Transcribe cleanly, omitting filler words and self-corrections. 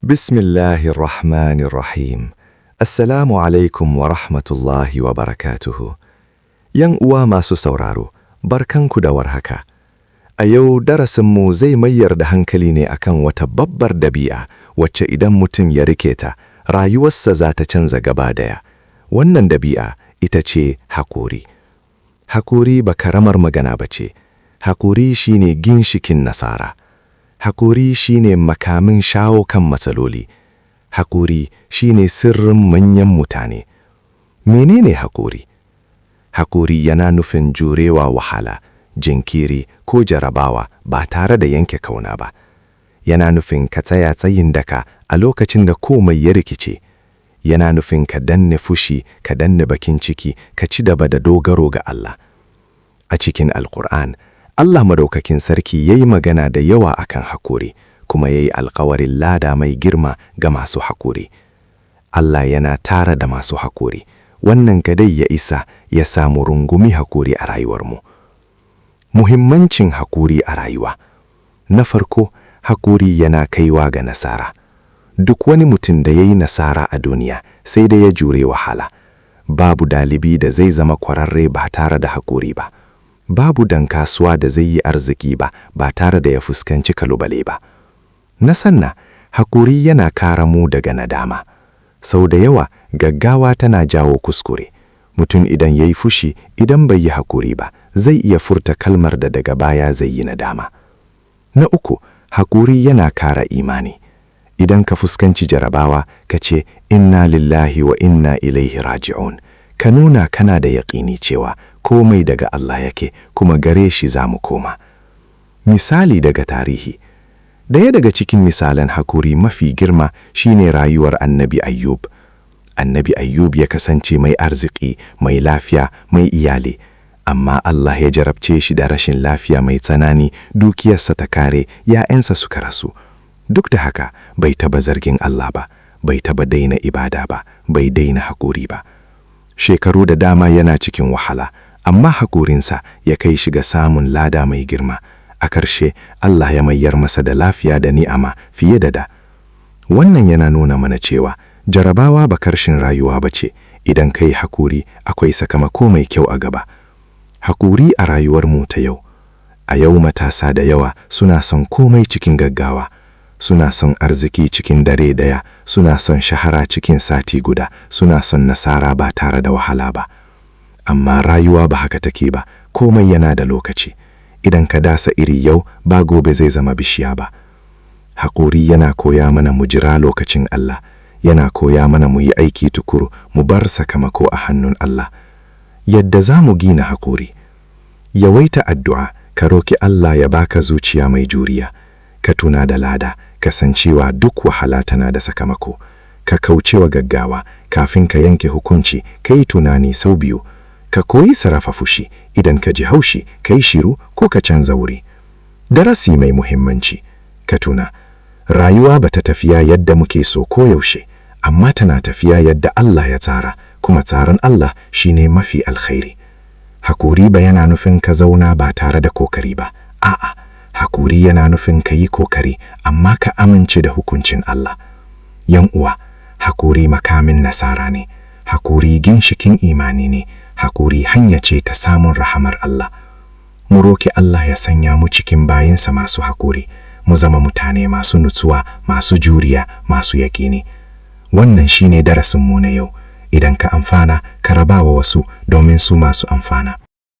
Bismillahirrahmanirrahim. Assalamu alaikum wa rahmatullahi wa barakatuhu. ‘Yan uwa masu sauraro, barkanku da warhaka. A yau darasinmu zai mayar da hankali ne akan wata babbar dabi'a wacce idan mutum ya rike ta, rayuwarsa za ta canza gaba daya. Wannan dabi'a ita ce haƙuri. Haƙuri ba karamar magana ba ce. Haƙuri shine ginshikin nasara. Haƙuri shine makamin shawo kan matsaloli. Haƙuri shine sirrin manyan mutane. Menene haƙuri? Haƙuri yana nufin jurewa wahala, jinkiri ko jarabawa ba tare da yanke kauna ba. Yana nufin ka tsaya tsayin daka a lokacin da komai ya rikice. Yana nufin ka danne fushi, ka danne bakin ciki, ka ci gaba da dogaro ga Allah. A cikin Alƙur'an, Allah Madaukakin Sarki ya yi magana da yawa akan haƙuri, kuma ya yi alkawarin lada mai girma ga masu haƙuri. Allah yana tare da masu haƙuri, wannan kadai ya isa ya sa mu rungumi haƙuri a rayuwarmu. Muhimmancin haƙuri a rayuwa. Na farko, haƙuri yana kaiwa ga nasara. Duk wani mutum da ya yi nasara a duniya, sai da ya jure wahala. Babu dalibi da zai zama kwararre ba tare da haƙuri ba. Babu dan kasuwa da zai yi arziki ba tare da ya fuskanci kalubale ba. Na sanna, haƙuri yana kare mu daga nadama. Sau da yawa, gaggawa tana jawo kuskure. Mutum idan ya yi fushi, idan bai yi haƙuri ba, zai iya furta kalmar da daga baya zai yi nadama. Na uku, haƙuri yana kara imani. Idan ka fuskanci jarabawa, ka ce, "Inna lillahi wa inna ilaihi raji'un." Ka nuna kana da yaƙini cewa komai daga Allah yake, kuma gare shi za mu koma. Misali daga tarihi. Daya daga cikin misalan hakuri mafi girma shine rayuwar Annabi Ayyub. Annabi Ayyub ya kasance mai arziki, mai lafiya, mai iyali. Amma Allah ya jarabce shi da rashin lafiya mai tsanani, dukiyarsa ta kare, ‘ya'yansa suka rasu. Duk da haka, bai taba zargin Allah ba, bai taba daina ibada ba, bai daina hakuri ba. Shekaru da dama yana cikin wahala, amma hakurinsa ya kai shi ga samun lada mai girma. A ƙarshe, Allah ya mayar masa da lafiya da ni'ama fiye da da. Wannan yana nuna mana cewa jarabawa ba karshen rayuwa ba ce, idan ka yi hakuri, akwai sakamako mai kyau a gaba. Hakuri a rayuwarmu ta yau. A yau matasa da yawa suna son komai cikin gaggawa. Suna son arziki cikin dare daya, suna son shahara cikin sati guda, suna son nasara ba tare da wahala ba. Amma rayuwa ba haka take ba, komai yana da lokaci. Idan ka dasa iri yau, ba gobe zai zama bishiya ba. Hakuri yana koya mana mu jira lokacin Allah, yana koya mana mu yi aiki tukuru, mu bar sakamako a hannun Allah. Yadda za mu gina hakuri. Yawaita addu'a, ka roki Allah ya baka zuciya mai juriya. Ka tuna da lada, kasancewa duk wahala tana da sakamako. Ka kaucewa gaggawa, kafin ka yanke hukunci, ka yi tunani sau biyu. Ka koyi sarrafa fushi, idan ka ji haushi, ka yi shiru ko ka canza wuri. Darasi mai muhimmanci, ka tuna, rayuwa ba ta tafiya yadda muke so koyaushe, amma tana tafiya yadda Allah ya tsara, kuma tsarin Allah shine mafi alkhairi. Hakuri ba yana nufin ka zauna ba tare da kokari ba, a'a, hakuri yana nufin ka yi kokari, amma ka amince da hukuncin Allah. ‘Yan uwa, hakuri makamin nasara ne, hakuri ginshikin imani ne, hakuri hanya ce ta samun rahamar Allah. Mu roki Allah ya sanya mu cikin bayinsa masu hakuri, mu zama mutane masu nutsuwa, masu juriya, masu yaƙini. Wannan shine darasinmu na yau. Idan ka amfana, ka rabawa wasu domin su ma su amfana.